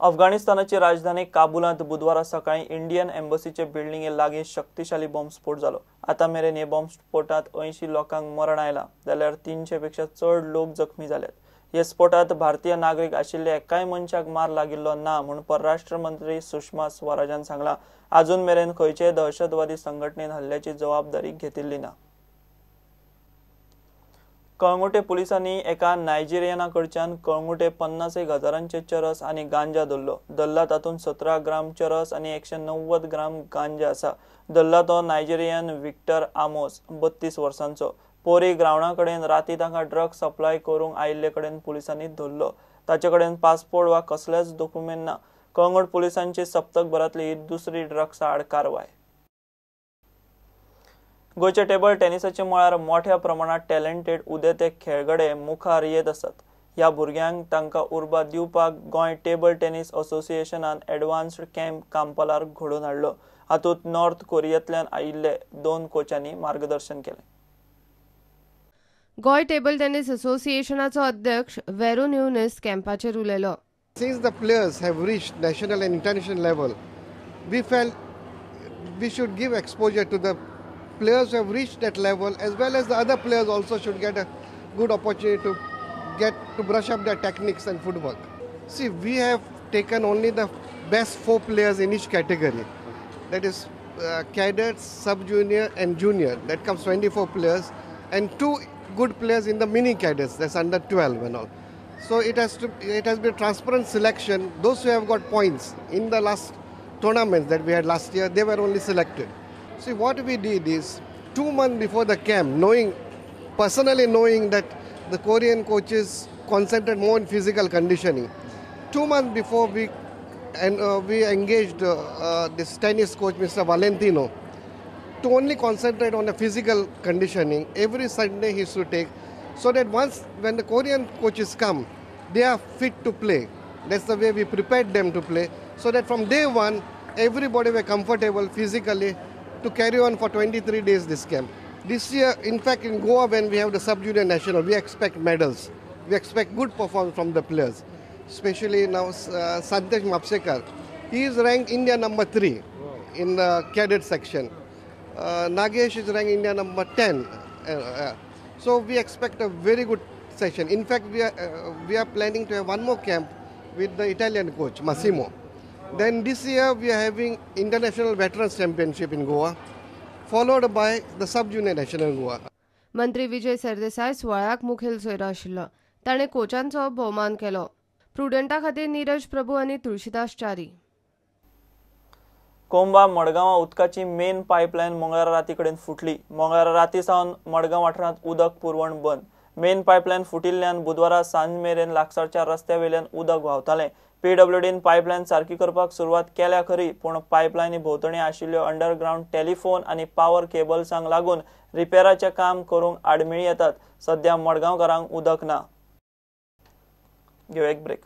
अफगाणिस्तानाची राजधानी काबुलांत बुधवारा सकाळी इंडियन एम्बसीचे बिल्डिंगे लागीं शक्तिशाली बॉम्बस्फोट जालो. आतां मेरेन हे बॉम्बस्फोटांत 80 लोकांक मरण आयलां जाल्यार 300 पेक्षा चड लोक जखमी जाल्यात. हे स्फोटांत भारतीय नागरीक आशिल्ल्या एकाय मनशाक मार लागिल्लो ना म्हूण परराष्ट्र मंत्री सुषमा स्वराजान सांगलां. अजून मेरेन खंयचेय दहशतवादी संघटनेन हल्ल्याची जबाबदारी घेतिल्ली ना. कळंगुटे पुलिसांनी एका नायजेरियना कडच्यान कळंगुटे 50,000 चरस आनी गांजा धरलो. धरला तातूंत 17 ग्राम चरस आनी 190 ग्राम गांजा आसा. धरला तो नायजेरियन विक्टर आमोस 32 वर्सांचो. पोरी ग्रावंडा कडेन राती तांकां ड्रग सप्लाय करूंक आयिल्ले कडेन पुलिसांनी धरलो. ताचे कडेन पासपोर्ट वा कसलेच डॉक्युमेंट ना. कळंगूट पुलिसांची सप्तकभरांतली ही दुसरी ड्रग्सा आड कारवाय. गोंयच्या टेबल टेनिसाच्या मळार मोठ्या प्रमाणात टॅलेंटेड उदेते खेळगडे मुखार येत आसात. ह्या भुरग्यांक तांकां उर्बा दिवपाक गोंय टेबल टेनिस असोसिएशनान एडवान्स्ड कॅम्प कांपालार घडोवन हाडलो. हातूंत नॉर्थ कोरियांतल्यान आयिल्ले 2 कोचांनी मार्गदर्शन केलें. गोंय टेबल टेनिस असोसिएशनाचो अध्यक्ष वेरो न्यूनिस कॅम्पाचेर उलयलो. Since the players have reached national and international level, we felt we should give exposure to the players who have reached that level, as well as the other players also should get a good opportunity to get to brush up their techniques and footwork. See, we have taken only the best 4 players in each category. That is cadets, sub-junior and junior. That comes 24 players and 2 good players in the mini cadets, that's under 12 and all. So it has been a transparent selection. Those who have got points in the last tournaments that we had last year, they were only selected. See, what we did is 2 months before the camp, personally knowing that the Korean coaches concentrate more on physical conditioning. 2 months before we engaged this tennis coach, Mr. Valentino, to only concentrate on the physical conditioning. Every Sunday he used to take, so that once when the Korean coaches come, they are fit to play. That's the way we prepared them to play, so that from day one, everybody were comfortable physically to carry on for 23 days this camp. This year, in fact, in Goa, when we have the sub-junior national, we expect medals. We expect good performance from the players. Especially now, Sandesh Mapsekar, he is ranked India number 3 in the cadet section. Nagesh is ranked India number 10. So we expect a very good session. In fact, we are planning to have one more camp with the Italian coach, Massimo. Then this year we are having International Veterans Championship in Goa, followed by the Sub-Junior National Goa. मंत्री विजय सरदेसाय सुवाळ्याक मुखेल सोयरो आशिल्लो. ताणें कोचांचो भोवमान केलो. प्रुडंटा खातीर नीरज प्रभू आनी तुळशीदास च्यारी. कोंबा मडगांवा उदकाची मेन पायपलायन मंगळारा राती कडेन फुटली. मंगळारा राती सावन मडगांव वाठारांत उदक पुरवण बंद. मेन पायपलायन फुटिल्ल्यान बुधवारा सांज मेरेन लागसारच्या रस्त्या वेल्यान उदक व्हांवतालें. पीडब्ल्यूडीन पायपलायन सारकी करपाक सुरवात केल्या खरी, पूण पायपलायनी भोंवतणी आशिल्ल्यो अंडरग्रावंड टेलिफोन आनी पावर केबल्सांक लागून रिपेराचें काम करूंक आडमेळी येतात. सध्या मडगांवकारांक उदक ना. घेवया एक ब्रेक.